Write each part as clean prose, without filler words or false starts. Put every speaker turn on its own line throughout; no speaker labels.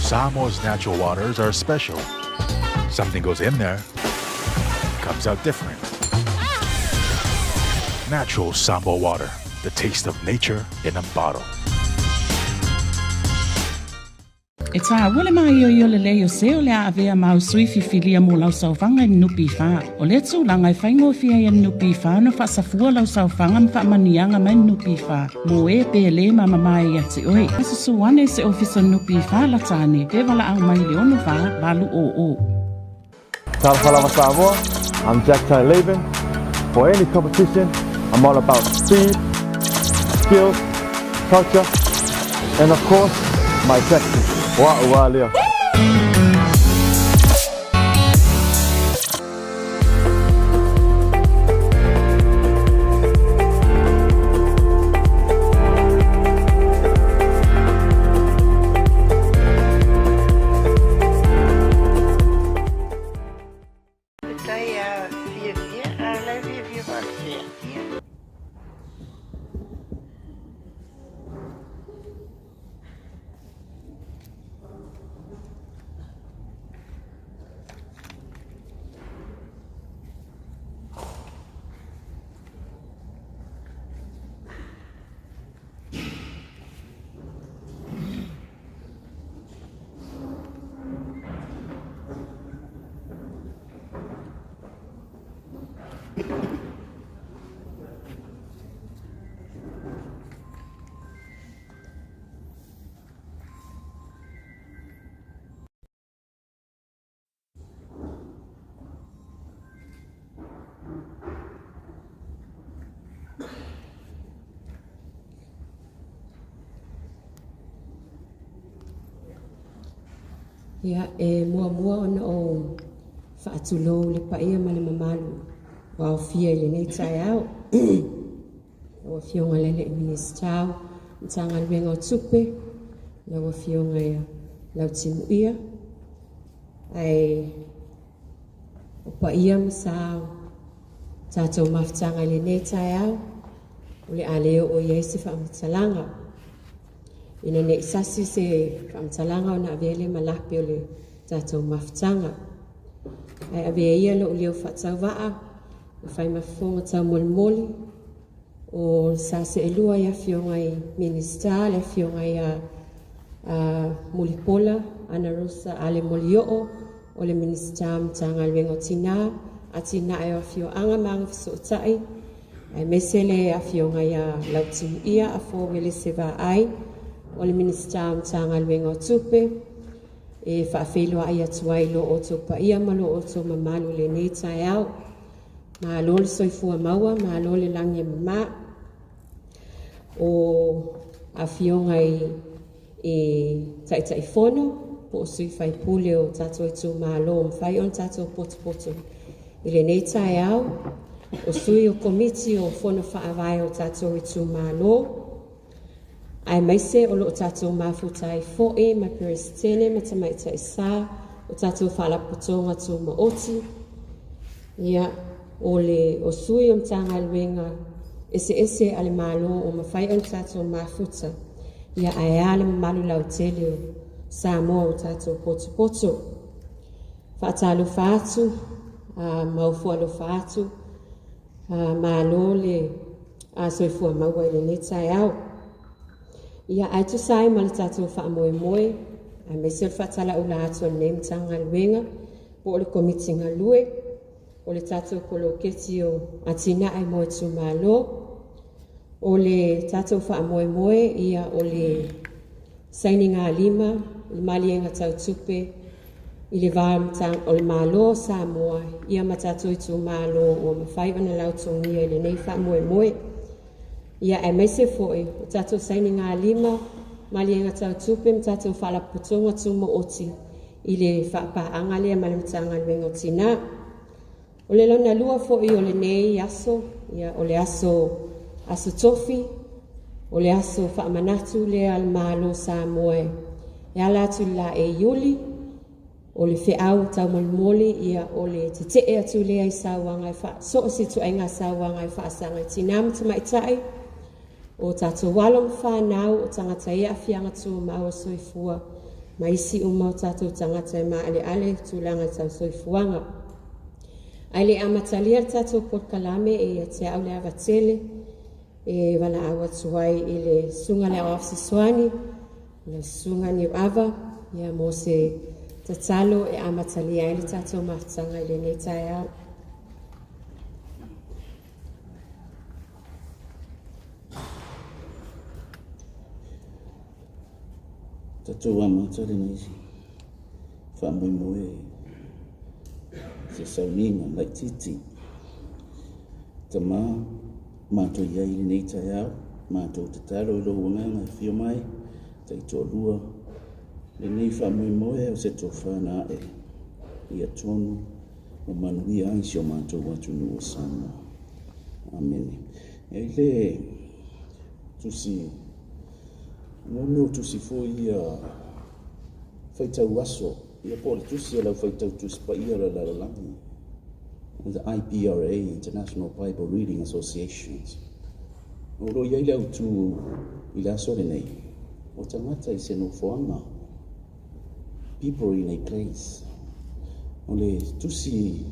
Samoa's natural waters are special. Something goes in there, comes out different. Natural Samoa water, the taste of nature in a bottle.
E tāua le māioio lelei o se o le a avea māu sui fifilia mo lau saofaga i le NPF. O lea tulaga e faigofie ai e le NPF ona faasafua lau saofaga ma faamanuiaga mai le NPF mo e pe lē mamamae ia te oe. Susu ane i se ofisa o le NPF lata ane pe valaau mai i le 64 800.
Talofa lava Samoa, I'm Jack Tai Laban. For any competition, I'm all about speed, skills, culture, and of course, my tactics. Wa ua lea.
Faafetai a fiafia, a la e fiafia faapea.
Ia, e muamua ona ou faatulou le paia ma le mamalu ua aofia i lenei taeao. Lau Afioga i le Alii Minisita o Matagaluega o Tupe, lau Afioga ia Lautimuia, ae o paia ma sa o tatou mafutaga i lenei taeao, o le a le oo i ai se faamatalaga. Ina ne i sasi se faamatalaga ona avea lea ma lape o le tatou mafutaga. Ae avea ia lou leo faatauvaa e fai ma fofoga taumolimoli o sa seelua i afioga i Minisita, le afioga ia Mulipola Anarosa Ale Molioo, o le Minisita o Matagaluega o Tina, Atinae o Afioaga ma Agafesootai, aemaise le afioga ia Lautimuia Afoa Uelese Vaai, o le Minisita o Matagaluega o Tupe, e faafeiloai atu ai i lo outou paia ma lo outou mamalu i lenei taeao. Malo le soifua maua, malo le lagi e mama. O afioga i Taitaifono po o sui faipule o tatou itumalo o mafai ona tatou potopoto i lenei taeao, o sui o komiti o fono faavae o tatou itumalo, aemaise o lo o tatou mafuta ai foi ma Peresetene ma Tamaitai Sa o tatou Faalapotopotoga Tumaoti, ia, o le o sui o Matagaluega eseese a le Malo o mafai ona tatou mafuta, ia ae a le mamalu lautele o Samoa o tatou potopoto. Faatalofa atu, ma ofo alofa atu, malo le soifua maua i lenei taeao. Ia, ae tusa ai ma le tatou faamoemoe, aemaise o le faatalaula atu a lenei Matagaluega, po o le Komiti Galue, o le tatou poloketi o atinae mo itumalo, o le tatou faamoemoe, ia, o le sainigalima i le maliega tau tupe i le va o le Malo o Samoa ia ma tatou itumalo ua mafai ona lautogia i lenei faamoemoe. Ia, aemaise foi o tatou sainigalima, maliega tau tupe ma tatou faalapotopotoga tumaoti i le faapaaga lea ma le Matagaluega o Tina. O le lona lua foi o lenei aso, ia, o le aso aso tofi, o le aso faamanatu lea a le Malo Samoa e ala atu i le la e Iuli, o le feau taumolimoli, ia, o le tetee atu lea i sauaga e so o se ituaiga sauaga e faasaga i tina ma tamaitai, o tatou alo ma fanau, o tagata e aafiaga tumau o soifua. ma isi uma o tatou tagata e maaleale i tulaga tau soifuaga. Ae le i amatalia le tatou polokalame e ia te au le ava tele e valaau atu ai i le Susuga i le Aoao Fesoasoani, le Susuga Niuava, ia mo se tatalo e amatalia ai le tatou mafutaga i lenei taeao.
Tatou amata lenei faamoemoe se sauniga laitiiti. Tama, matou i ai i lenei taeao, matou tatalo i lou agaga e afio mai, taitoalua lenei faamoemoe o se tofa na ae ia tonu ma manuia ai si o matou atunuu o Samoa. Amene. E i le tusi, mo mea o tusi foi ia faitau aso, ia po o le tusi a lau faitau tusi paia o le lalolagi, the IBRA, International Bible Reading Associations. O lo o i ai le autu i le aso lenei, o tagata i se nofoaga, people in a place. O le tusi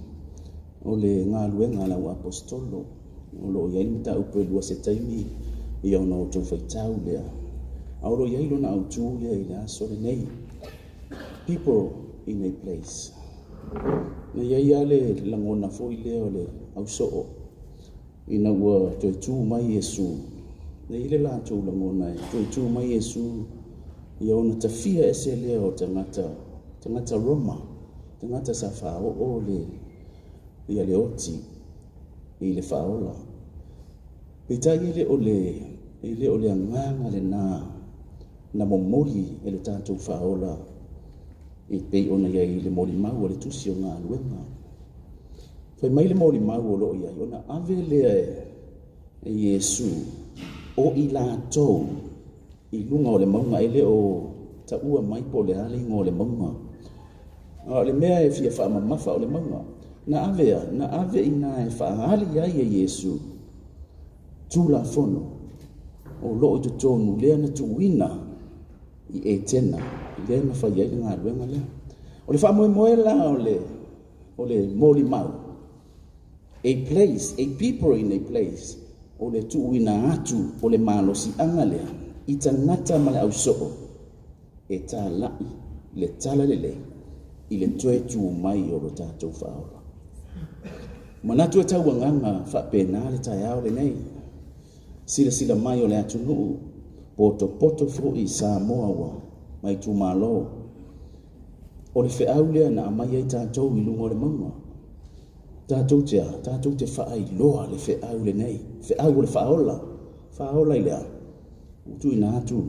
o le galuega a lau aposetolo, o lo o i ai le mataupu e 2 se taimi ia ona outou faitau lea. A o lo o i ai lona autu lea i le aso lenei, people in a place. Na i ai lava le lagona foi lea o le ausoo ina ua toe tu mai Iesu. Na i ai le latou lagona e toe tu mai Iesu ia ona tafia ese lea o tagata, tagata Roma, tagata sa faaoo le ia le oti i le faaola. Peitai e le o le, e le o le agaga lena na momoli e le tatou faaola e pei ona i ai le molimau a le tusi o galuega. Fai mai le molimau o lo o i ai, ona ave lea e Iesu o i latou i luga o le mauga, e le o taua mai po o le a le igoa o le mauga. A o le mea e fia faamamafa o le mauga, na ave a, na ave i ina e faaali ai e Iesu Tulafono o lo o i totonu lea na tuuina i Etena, lea na fai ai le galuega lea. O le faamoemoe la o le, o le molimau, a place, a people in a place, o le tuuina atu o le malosiaga lea i tagata ma le ausoo e talai le tala lelei i le toe tu mai o lo tatou faaola. Manatu e tau agaga faapena le taeao lenei. Silasila mai o le atunuu, potopoto foi i Samoa ua ma itumalo. O le feau lea na aumai ai tatou i luga o le mauga. Tatou te a? Tatou te faailoa le feau lenei, feau o le faaola. Faaola i le a? Ua tuuina atu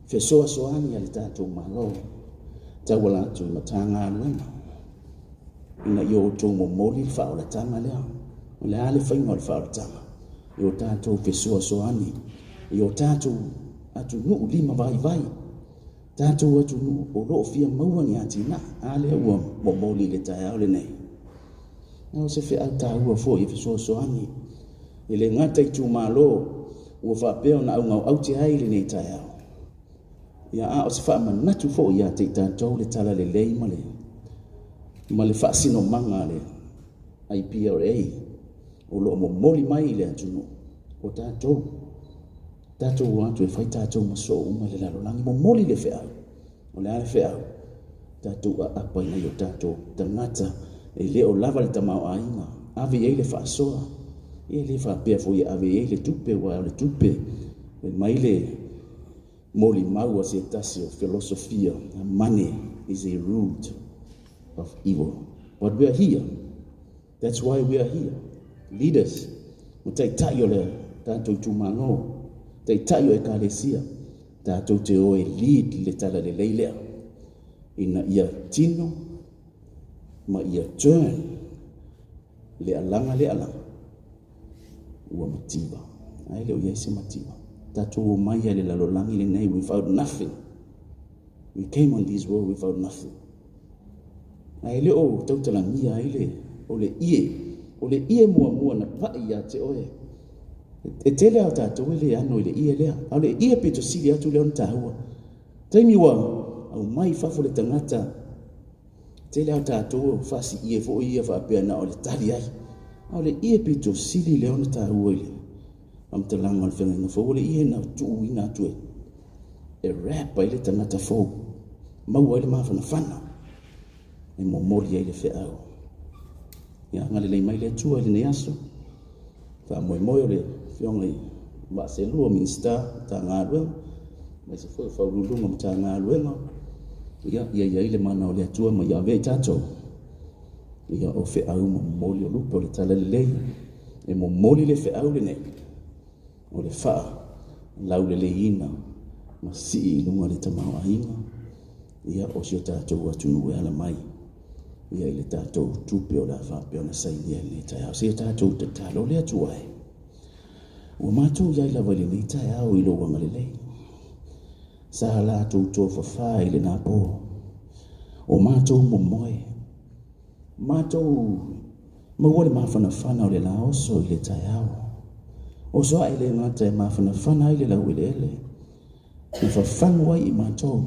fesoasoani a le tatou Malo tauala atu i Matagaluega ina ia outou momoli le faaolataga lea. O le a le faiga o le faaolataga? I o tatou fesoasoani i o tatou atunuu lima vaivai, tatou atunuu o lo o fia maua ni atinae. A lea ua momoli i le taeao lenei. O se feau taua foi e fesoasoani e le gata i itumalo ua faapea ona augaoaute ai lenei taeao. Ia, a o se faamanatu foi ia te i tatou le tala lelei ma le, ma le faasinomaga a le IPRA o lo o momoli mai i le atunuu o tatou, tatou o atu e fai tatou ma soo uma i le lalolagi, momoli le feau. O le a le feau? Tatou aapa i nai o tatou tagata e le o lava le tamaoaiga, ave i ai le faasoa. E le faapea foi e ave i ai le tupe, aua o le tupe, fai mai le molimau a se tasi o filosofia, money is a root of evil. But we are here. That's why we are here. Leaders, ma taitai o le tatou itumalo, taitai o ekalesia, tatou te o e lead le tala lelei lea, ina ia tino ma ia turn le alaga le alaga ua mativa. Ae le o i ai se mativa. Tatou omai ai le lalolagi lenei without nothing. We came on this world without nothing. Ae le o tautalagia ai le, o le ie, o le ie muamua na pai ia te oe. E tele a tatou e le ano i le ie lea. A o le ie pito sili atu lea ona taua. Taimi ua aumai i fafo le tagata. Tele lava o tatou e faasiie foi ia faapea na o le tali ai. A o le ie pito sili lea ona taua i le faamatalaga o le feagaiga fou, o le ie na tuuina atu e e wrap ai le tagata fou, maua ai le mafanafana e momoli ai le feau. Ia agalelei mai le Atua i lenei aso. Faamoemoe o le Afioga i Vaaselua, Minisita o Matagaluega, aemaise foi o Faauluuluga o Matagaluega, ia, ia i ai le mana o le Atua ma ia avea i tatou, ia o feau ma momoli o lupe o le talalelei. E momoli le feau lenei, o le faalauleleiina ma sii i luga le tamaoaiga, ia o si o tatou atunuu e ala mai ia i le tatou tupe o le a faapea ona sainia i lenei taeao. Se i tatou tatalo le Atua e. Ua matou i ai lava i lenei taeao i lou agalelei. Sa latou tofafa i lena po. O matou momoe. Matou maua le mafanafana o le laoso i le taeao. Oso ae le gata e mafanafana ai le laueleele. Na fafagu ai i matou.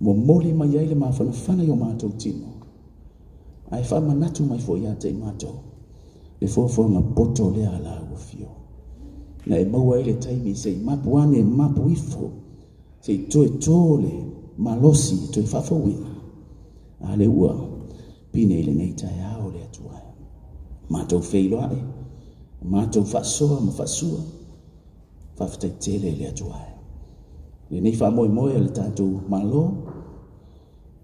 Momoli mai ai le mafanafana i o matou tino. Ae faamanatu mai foi ia te i matou le foafoaga poto lea a lau afio. Na e maua ai le taimi se i mapu ane, mapu ifo, se i toe tō le malosi, toe faafouina. A lea ua pine i lenei taeao le Atua. Matou feiloai, matou faasoa ma faasua, faafetai tele i le Atua. Lenei faamoemoe a le tatou Malo,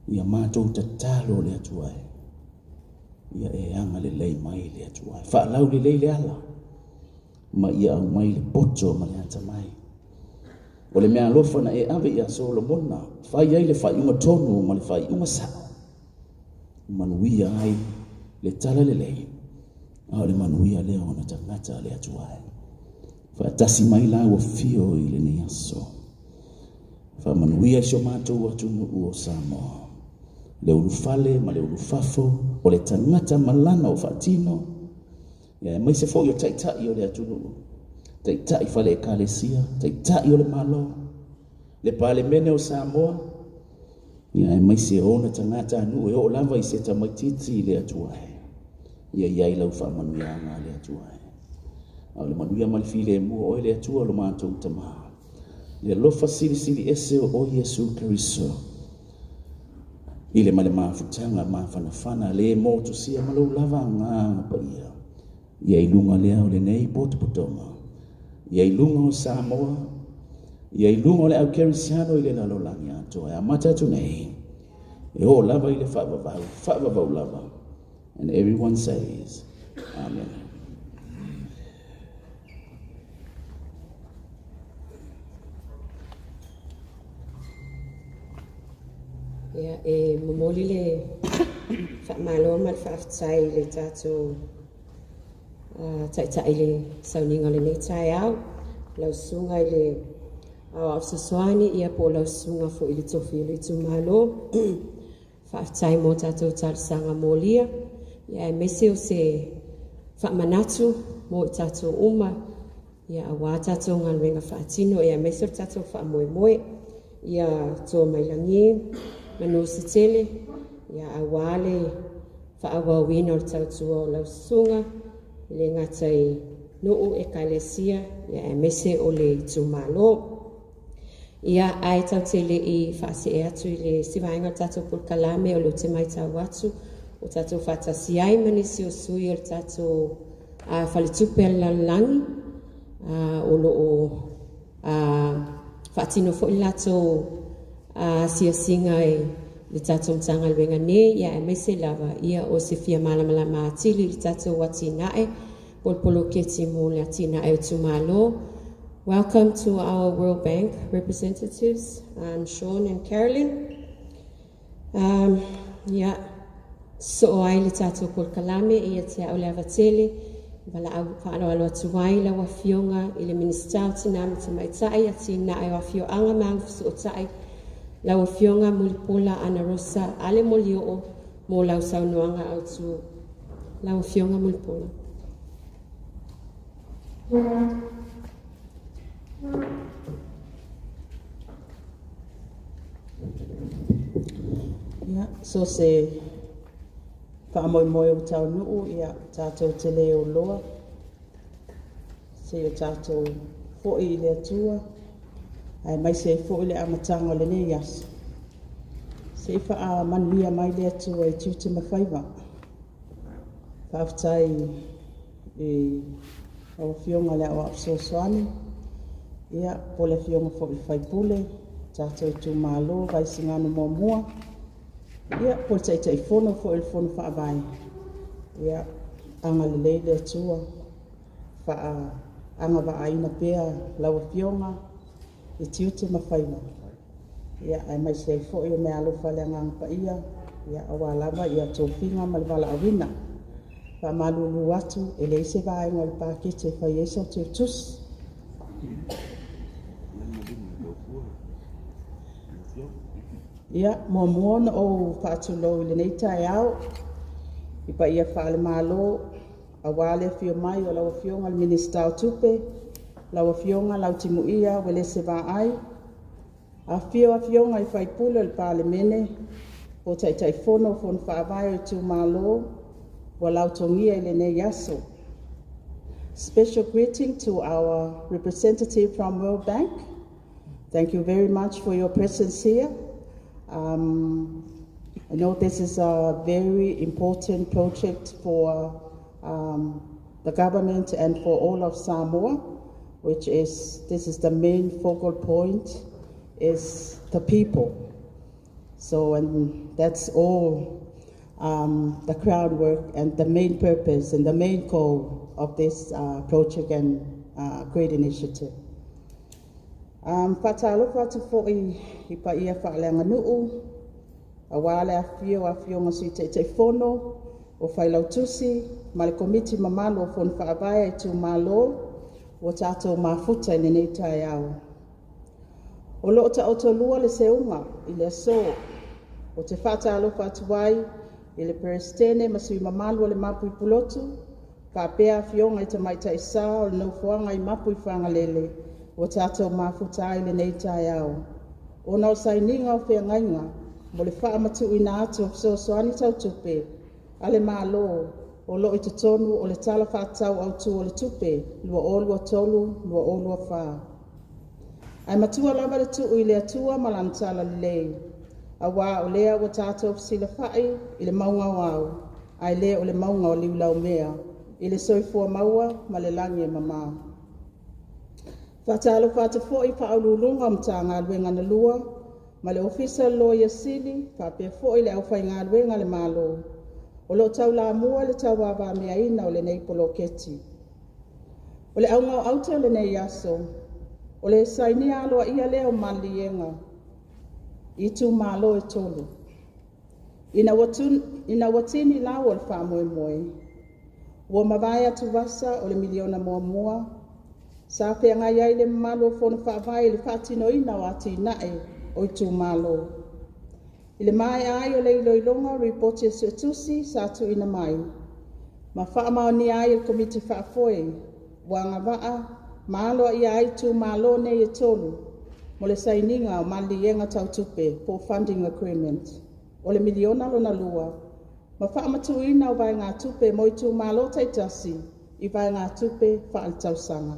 ia matou tatalo le Atua e. Ia e agalelei mai le Atua e. Faalaulelei le ala, ma ia aumai le poto ma le atamai. O le meaalofa na e ave ia Solomona, fai ai le faaiuga tonu ma le faaiuga sao. Manuia ai le talalelei, a o le manuia lea o ona tagata le Atua e. Faatasi mai lau afio i lenei aso. Faamanuia i si o matou atunuu o Samoa. Le ulufale ma le ulufafo, o le tagata ma lana o faatino, ia aemaise foi o taitai o le atunuu, taitai fale ekalesia, taitai o le Malo, le Palemene o Samoa, ia aemaise ona tagata nuu e oo lava i se tamaitiiti i le Atua e. Ia i ai lau faamanuiaga le Atua e. A o le manuia ma le filemu o oe le Atua lo matou Tamā. Le alofa silisili ese o oe Iesu Keriso. I le ma le mafutaga mafanafana le motusia ma lou lava agaga paia. Ia i luga lea o lenei potopotoga. Ia i luga o Samoa. Ia i luga o le au kerisiano i le lalolagi atoa. E amata atu nei. E oo lava i le faavavau, faavavau lava. And everyone says, Amen.
Ia, e momoli le faamalo ma le faafetai i le tatou taitai i le sauniga o lenei taeao, lau susuga i le Aoao Fesoasoani, ia po o lau susuga foi i le tofi o le itumalo. Faafetai mo tatou talosaga molia, ia aemaise o se faamanatu mo i tatou uma, ia aua tatou galuega faatino, ia aemaise o le tatou faamoemoe, ia toa mai lagi, manu se tele, ia aua le faaauauina o le tautua o lau susuga, e le gata i nuu ekalesia, ia aemaise o le itumalo. Ia, ae tatou te le i faasee atu i le isi vaega o le tatou polokalame, o lea ou te matau atu o tatou faatasi ai ma nisi o sui o le tatou faletupe a le lalolagi, o lo o faatino foi le latou asiasiga i le tatou Matagaluega nei, ia aemaise lava ia o se fia malamalama atili i le tatou atinae po o le poloketi mo le atinae o itumalo. Welcome to our World Bank representatives, Sean and Carolyn. Ia, sosoo ai le tatou polokalame ia te au le avatele, valaau faaaloalo atu ai lau Afioga i le Minisita o Tina ma Tamaitai, Atinae o Afioaga ma Agafesootai, lau Afioga Mulipola Anarosa Ale Molioo mo lau saunoaga autu. Lau Afioga Mulipola.
So se faamoemoe ua taunuu, ia, tatou te le oloa seia tatou fo'i i le Atua, aemaise ai foi le amataga o lenei aso. Se i faamanuia mai le Atua i tiute ma faiva. Faafetai i lau Afioga i le Aoao Fesoasoani, ia, po o le Afioga foi i le sui usufono, tatou itumalo Vaisigano 1, ia, po o le Taitaifono foi o le Fono Faavae, ia, agalelei le Atua, faaagavaaina pea lau Afioga i tiute ma faiva, ia, aemaise ai foi o meaalofa a le Agaga Paia, ia, aua lava tofiga ma le valaauina. Faamalulu atu, e leai se vaega o le paketi e fai ai sa tou tusi. Ia, muamua ona ou faatulou i lenei taeao i paia faale-Malo, aua le afio mai o lau Afioga i le Minisita o Tupe, lau Afioga Lautimuia Uelese Vaai, afifio afioga i sui usufono o le Palemene, o Taitaifono o Fono Faavae o itumalo ua lautogia i lenei aso. Special greeting to our representative from World Bank. Thank you very much for your presence here. I know this is a very important project for the government and for all of Samoa, which is, this is the main focal point, is the people. So, and that's all the groundwork and the main purpose and the main goal of this project and great initiative. Faatalofa atu foi i paia faaleaganuu, aua le afifio o afioga Sui Taitaifono, o Failautusi ma le Komiti mamalu o Fono Faavae a itumalo ua tatou mafuta i lenei taeao. O lo o taotolua le seuga i le aso, ou te faatalofa atu ai i le Peresetene ma sui mamalu o le Mapu i Pulotu, faapea afioga i tamaitai sa o le nofoaga i Mapu i Fagalele ua tatou mafuta ai i lenei taeao, ona o sainiga o feagaiga mo le faamatuuina atu o fesoasoani tau tupe a le Malo o lo o i totonu o le Tala Faatatau Autu o le Tupe 2023/2024. Ae matua lava le tuu i le Atua ma lana talalelei, aua o lea ua tatou fesilafai i le mauga o ao, ae le o le mauga o liulaumea, i le soifua maua ma le lagi e mama. Faatalofa atu foi i Ofisa Sili o Pulega o Matagaluega na lua ma le Ofisa o le Loia Sili, faapea foi le aufaigaluega a le Malo o lo o taulamua le tauavameaina o lenei poloketi. O le auga o aute o lenei aso, o le sainia aloaia lea o maliliega i itumalo e 3. Ina ua tini lau o le faamoemoe, ua mavae atuvasa o le miliona muamua, sa feagai ai le mamalu o Fono Faavae i le faatinoina o atinae o itumalo. I le maea ai o le iloiloga o Lipoti a Suetusi sa tuuina mai, ma faamaonia ai e le Komiti Faafoe ua agavaa ma aloaia ai itumalo nei e 3 mo le sainiga o maliliega tau tupe po o funding agreement o le miliona lona lua ma faamatuuina o vaegatupe mo itumalo taitasi i vaegatupe faaletausaga.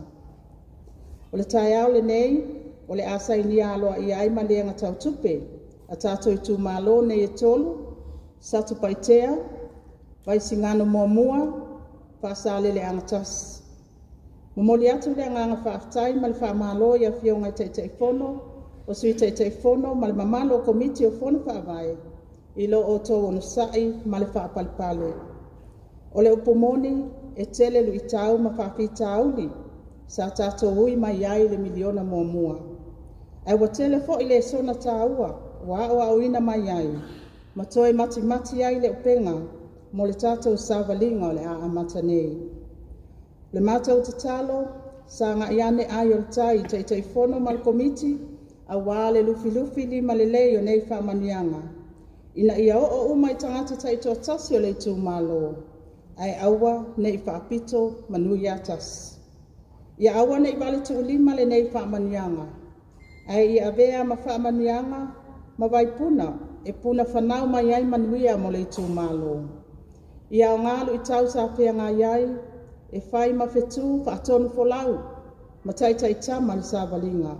O le taeao lenei, o le a sainia aloaia ai maliega tau tupe a tatou itumalo nei e 3, Satupaitea, Vaisigano 1, Faasaleleaga 1. Momoli atu le agaga faafetai ma le faamalo i Afioga i Taitaifono, o Sui Taitaifono ma le mamalu o Komiti o Fono Faavae i lo outou onosai ma le faapalepale. O le upu moni, e tele luitau ma faafitauli sa tatou ui mai ai i le miliona muamua, ae ua tele foi lesona taua ua aoaoina mai ai ma toe matimati ai le upega mo le tatou savaliga o le a amata nei. O le matou tatalo, sagai ane ai o le tai i Taitaifono ma le Komiti aua le lufilufi limalelei o nei faamanuiaga, ina ia oo uma i tagata taitoatasi o le itumalo, ae aua ne i faapito manu ia tasi. Ia aua ne i valetuulima lenei faamanuiaga, ae ia avea ma faamanuiaga ma vaipuna e puna fanau mai ai manuia mo le itumalo. Ia aoga luitau sa feagai ai e fai ma fetu faatonufolau ma taitaitama le savaliga.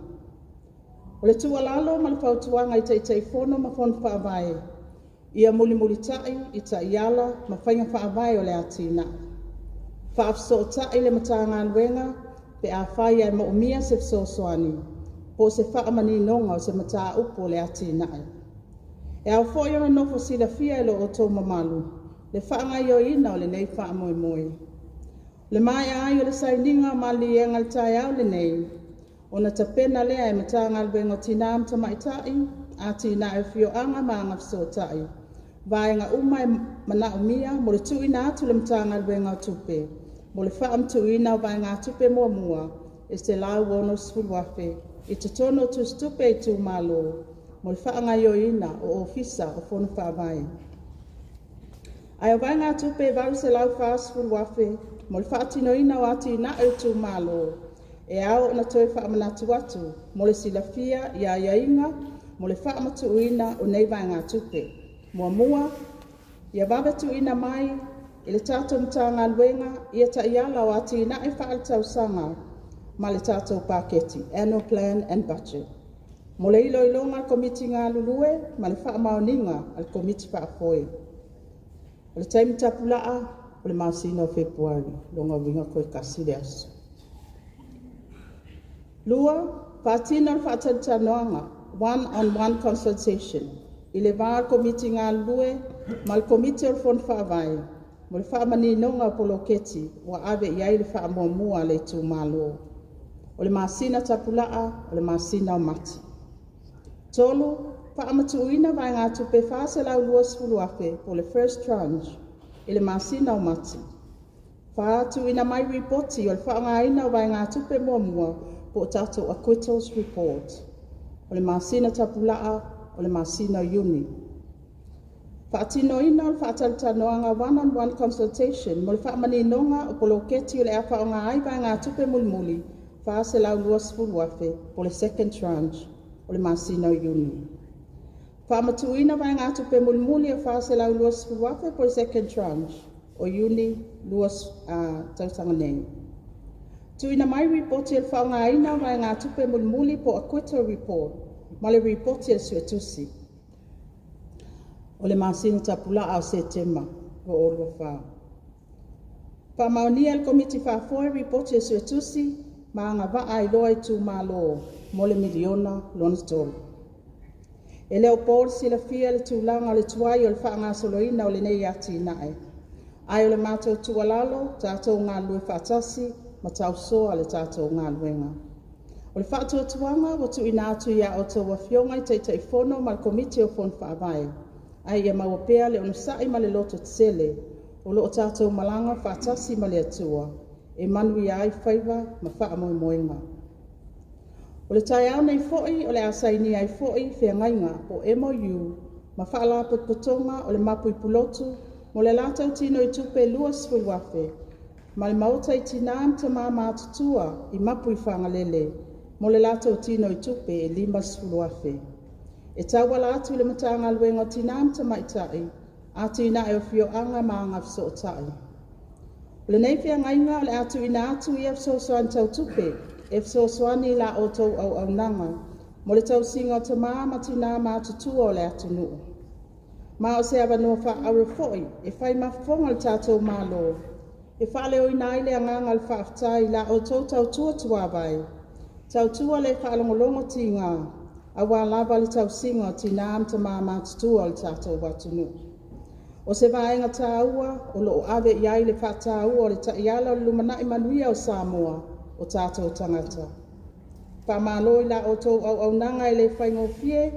O le tuualalo ma le fautuaga i Taitaifono ma Fono Faavae, ia mulimulita'i i taiala ma faiga faavae o le atinae. Faafesootai le Matagaluega pe afai e moomia se fesoasoani po o se faamaninoga o se mataupu o le atinae. E ao foi ona nofo silafia e lo outou mamalu le faagaoioiina o lenei faamoemoe. O le maea ai o le sainiga o le maliliega i le taeao lenei, ona tapena lea e Matagaluega o Tina ma Tamaitai, Atinae o Afioaga ma Agafesootai vaega uma e manaomia mo le tuuina atu i le Matagaluega o Tupe mo le faamatuuina o vaegatupe muamua e $160,000 i totonu o tusitupe a itumalo mo le faagaoioiina o Ofisa o Fono Faavae. Ae o vaegatupe e $840,000 mo le faatinoina o atinae o itumalo, e ao ona toe faamanatu atu mo le silafia i aiaiga mo le faamatuuina o nei vaegatupe. 1. Ia vave tuuina mai e le tatou Matagaluega ia taiala o atinae faaletausaga ma le tatou paketi, annual plan and budget mo le iloiloga a le Komiti galulue ma le faamaoniga a le Komiti Faafoe. O le taimi tapulaa o le masina o Fepuari, o lona uiga toe tasi le aso. 2. Faatino le faatalatalanoaga one on one consultation i le va o le Komiti galulue ma le Komiti o le Fono Faavae mo le faamaninoga o poloketi ua ave i ai le faamuamua a le itumalo. O le masina tapulaa o le masina o Mati. 3. Faamatuuina vaegatupe $420,000 po o le first tranche i le masina o Mati. 4. Tuuina mai lipoti o le faaaogaina o vaegatupe muamua po o tatou acquittals report. O le masina tapulaa o le masina o Iuni. Faatinoina o le faatalatalanoaga one on one consultation mo le faamaninoga o poloketi o le a faaaoga ai vaegatupe mulimuli $420,000 po o le second tranche o le masina o Iuni. Faamatuuina vaegatupe mulimuli e $420,000 po o le second tranche o Iuni tausaga nei. Tuuina mai lipoti o le faaaogaina o vaegatupe mulimuli po o acquittal report ma le lipoti a le Suetusi. O le masina tapulaa o Setema 2024. Faamaonia e le Komiti Faafoe Lipoti a le Suetusi ma agavaa ai loa itumalo mo le miliona lona 3. E le o po le silafia i le tulaga o le tuai o le faagasoloina o lenei atinae, ae o le matou tuualalo, tatou galulue faatasi ma tausoa le tatou galuega. O le faatuatuaga ua tuuina atu ia outou Afioga i Taitaifono ma le Komiti o Fono Faavae, ae ia maua pea le onosai ma le lototetele o lo o tatou malaga faatasi ma le Atua e manuia ai faiva ma faamoemoega. O le taeao nei foi o le a sainia ai foi feagaiga po o MOU ma Faalapotopotoga o le Mapu i Pulotu mo le latou tinoitupe $20,000 ma le Maota i Tina ma Tama Matutua i Mapu i Fagalele mo le latou tinoitupe e $50,000. E tauala atu i le Matagaluega o Tina ma Tamaitai, Atinae o Afioaga ma Agafesootai. O lenei feagaiga o le a tuuina atu ia fesoasoani tau tupe e fesoasoani i la outou auaunaga mo le tausiga o tama ma tina matutua o le atunuu. Ma o se avanoa faaauro foi e fai ma fofoga o le tatou Malo e faaleoina ai le agaga o le faafetai i la outou tautua tuavai, tautua le faalogologo tiga, aua lava le tausiga o tina ma tama matutua o le tatou atunuu. O se vaega taua o lo o ave i ai le faataua o le taiala o le lumanai manuia o Samoa, o tatou tagata. Faamalo i la outou auaunaga e le faigofie,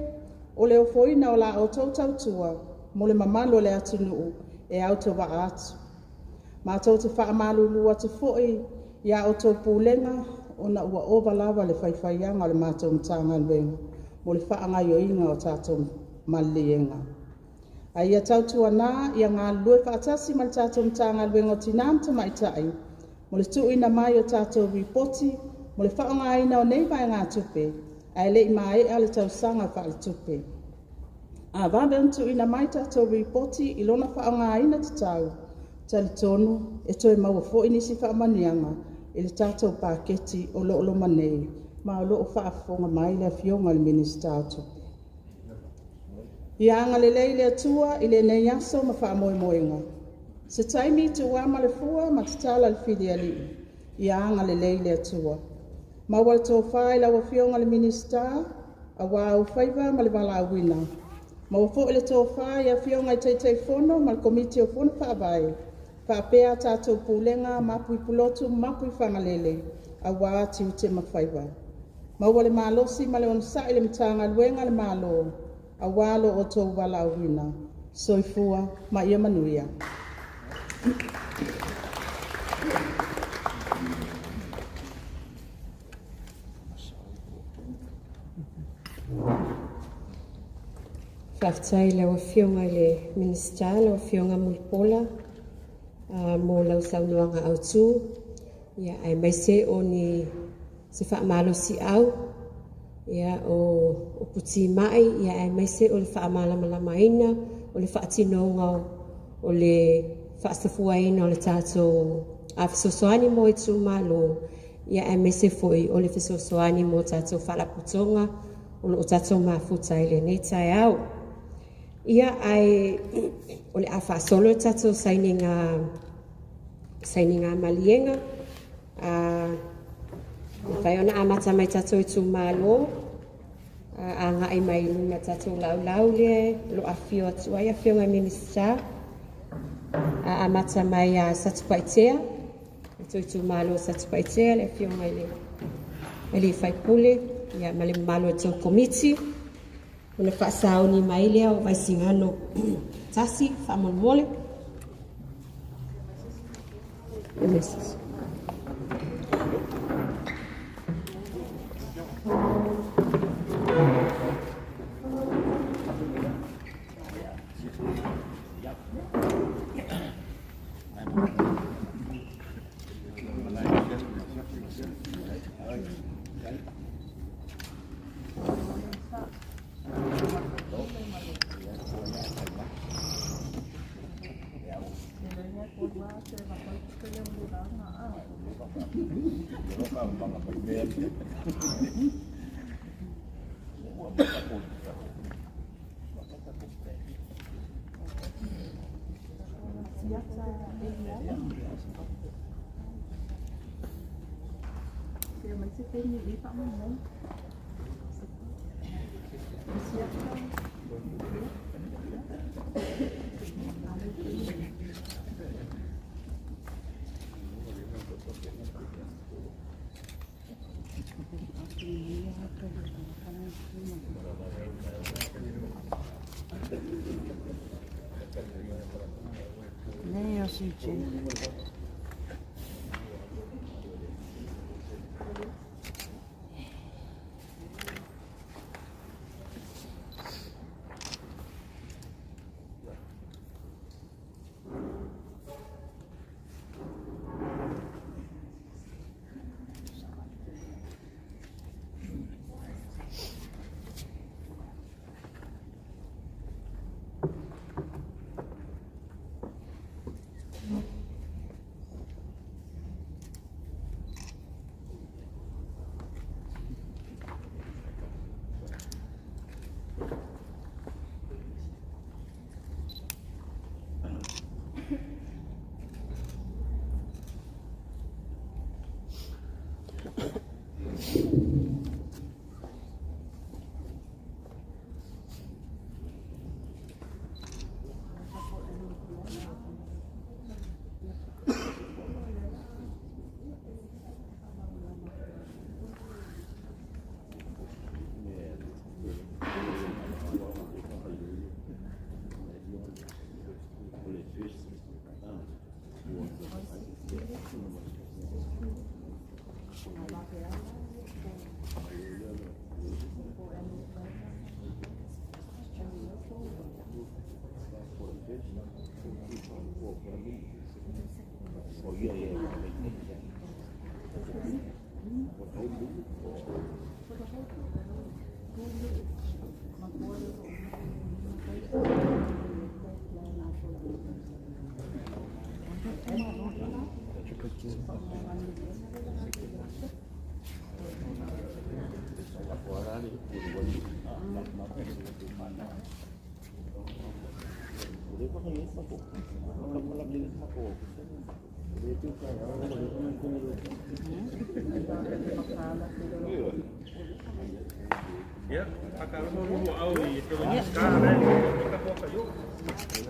o le ofoina o la outou tautua mo le mamalu o le atunuu e autovaa atu. Matou te faamalulu atu foi i a outou pulega ona ua ova lava le faifaiaga o le matou Matagaluega mo le faagaoioiga o tatou maliliega. A ia tautuana ia galulue faatasi ma le tatou Matagaluega o Tina ma Tamaitai mo le tuuina mai o tatou lipoti mo le faaaogaina o nei vaegatupe ae le i maea le tausaga faaletupe. A vave ona tuuina mai tatou lipoti i lona faaaogaina tatau, talitonu e toe maua foi nisi faamanuiaga i le tatou paketi o lo o loma nei, ma o lo o faafofoga mai le Afioga i le Minisita o Tupe. Ia agalelei le Atua i lenei aso ma faamoemoega. Se taimi tuuama le fua ma tatala le filialii, ia agalelei le Atua. Maua le tofa i lau Afioga i le Minisita aua ou faiva ma le valaauina. Maua foi le tofa i Afioga i Taitaifono ma le Komiti o Fono Faavae faapea tatou Pulega ma Pulotu ma Mapuifagalele aua tiute ma faiva. Maua le malosi ma le onosai i le Matagaluega a le Malo aua lo outou valaauina. Soifua ma ia manuia.
Faafetai i lau Afioga i le Minisita, lau Afioga Mulipola, mo lau saunoaga autu, ia, aemaise o ni se faamalosiau, ia, o upu timai, ia, aemaise o le faamalamalamaina o le faatinoga o le faasafuaina o le tatou fesoasoani mo itumalo, ia, aemaise foi o le fesoasoani mo tatou faalapotopotoga o lo o tatou mafuta ai i lenei taeao. Ia, ae o le a faasolo le tatou sainiga maliega. Mafai ona amata mai tatou itumalo, agai mai luma tatou laulau lea o lo o afifio atu ai Afioga i Minisita. Amata mai ia Satupaitea, tatou itumalo o Satupaitea, le Afioga i le alii faipule, ia, ma le mamalu o le tou komiti. Ona faasauni mai lea o Vaisigano 1, faamolemole.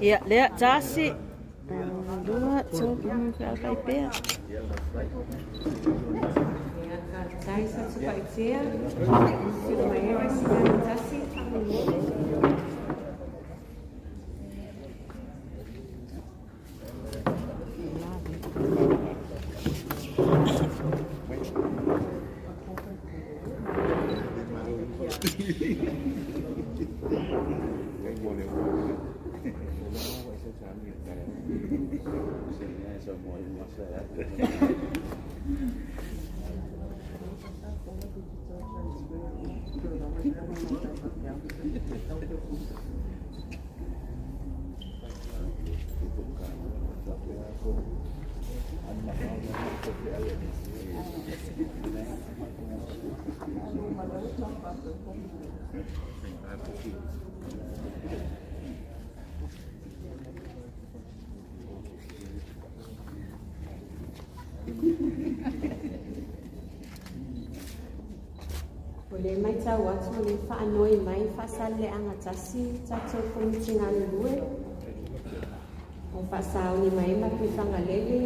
Ia, lea, tasi. Lua, tolu, fealai pea. Ia, faafetai Satupaitea. Afio mai ai Vaisigano 1, faamolemole. O lea e matau atu o lea e faanoi mai Faasaleleaga 1 tatou Komiti galulue o faasauni mai ai Mapuifagalele.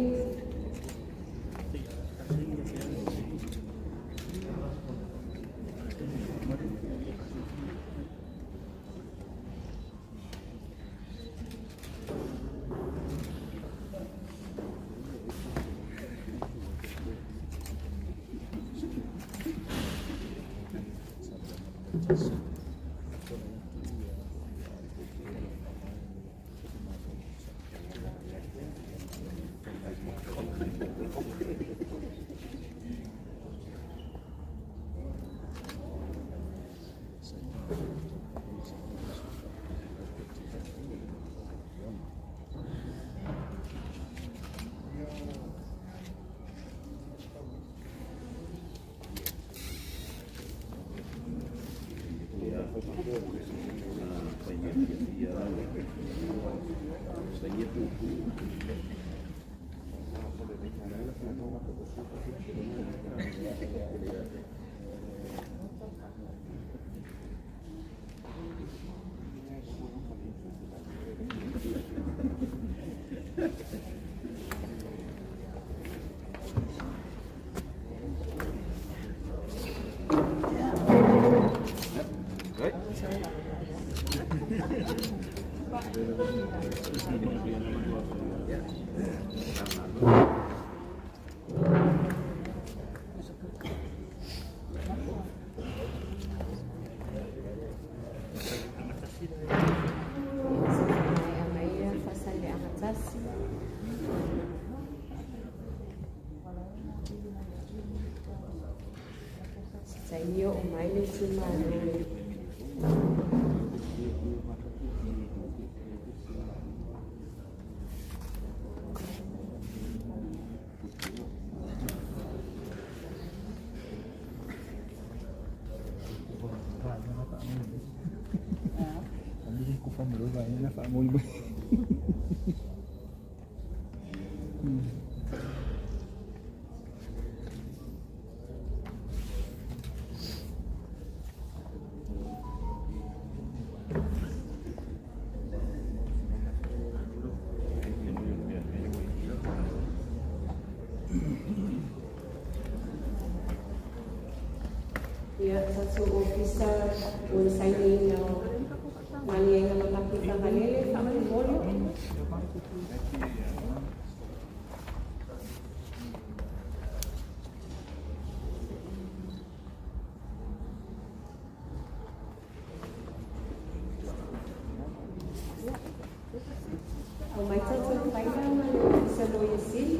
Maea mai Faasaleleaga 1. Se taimi oo mai le itumalo e Ia, tatou ofisa mo le sainiina o maliega ma Mapuifagalele, faamolemole. Aumai tatou faila ma le ofisa Loia Sili.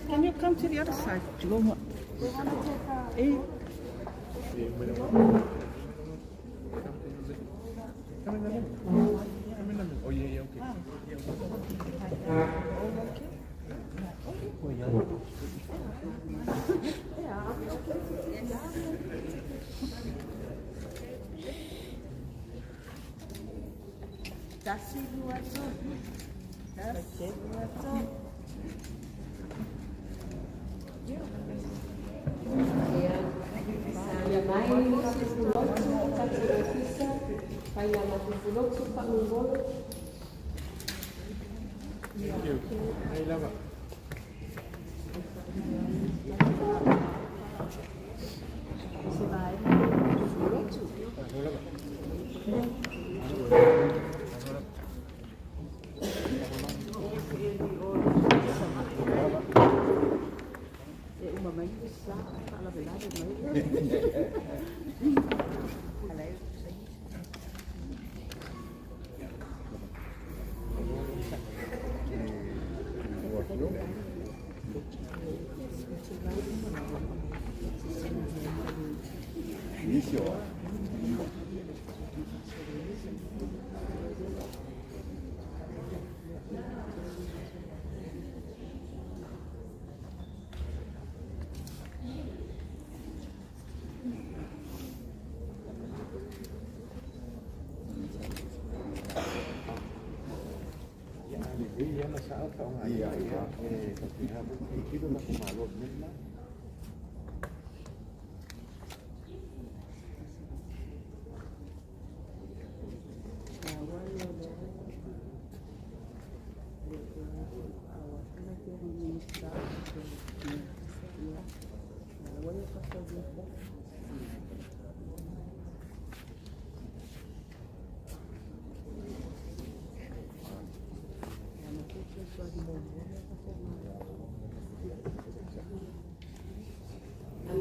Can you come to the other side? Ia, saia mai Mapufulotu, tatou ofisa, faila Mapufulotu faamolemole.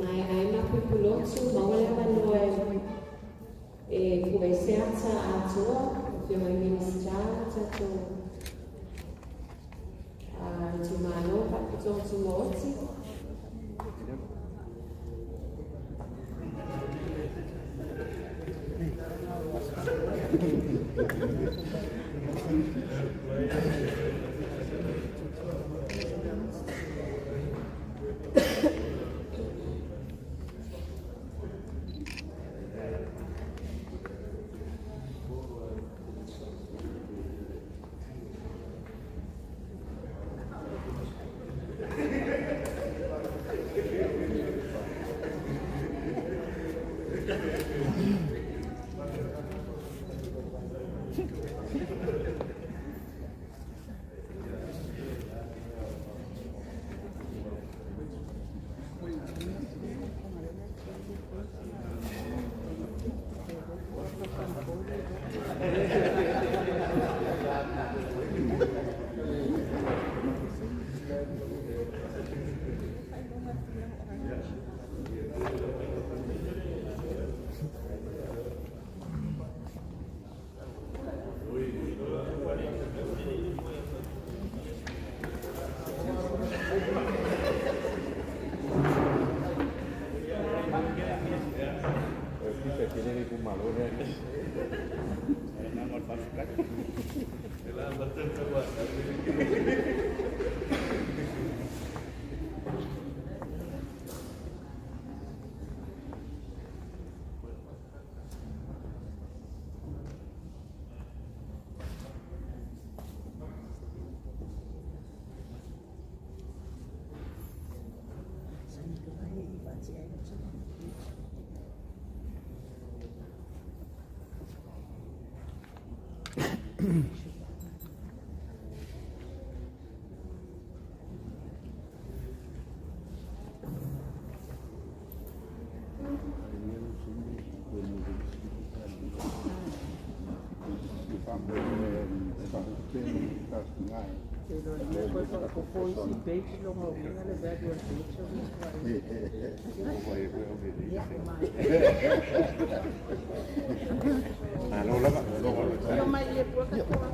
Mai ai Mapufulotu, maua le avanoa e tuu ai se ata atoa, afioga i Minisita ma tatou itumalo faapitoa tumaoti.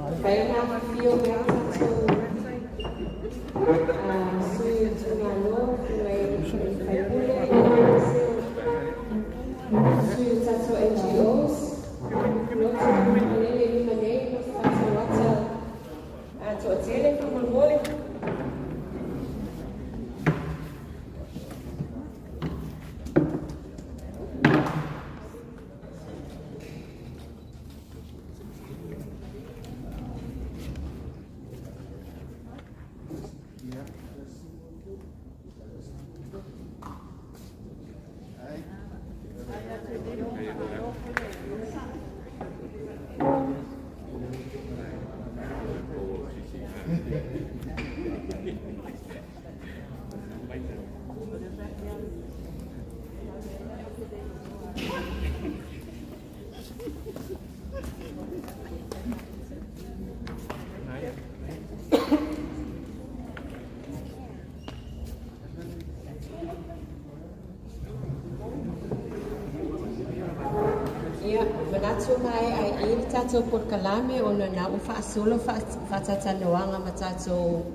Mafai ona afifio mai a tatou sui o itumalo, afioga i sui usufono aemaise o sui o tatou NGOs. Lotu malele i luma nei ma se tatou ata toatele faamolemole. Ia, manatu mai ai i le tatou polokalame ona na ua faasolo faatatalanoaga ma tatou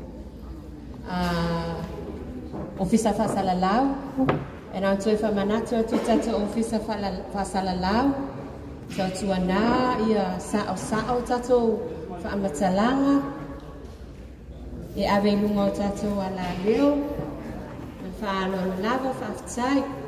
Ofisa Faasalalau. E na ona toe faamanatu atu i tatou Ofisa Faasalalau, tautuana ia saosao tatou faamatalaga e ave i luga o tatou alaleo. Ma le faaaloalo lava, faafetai.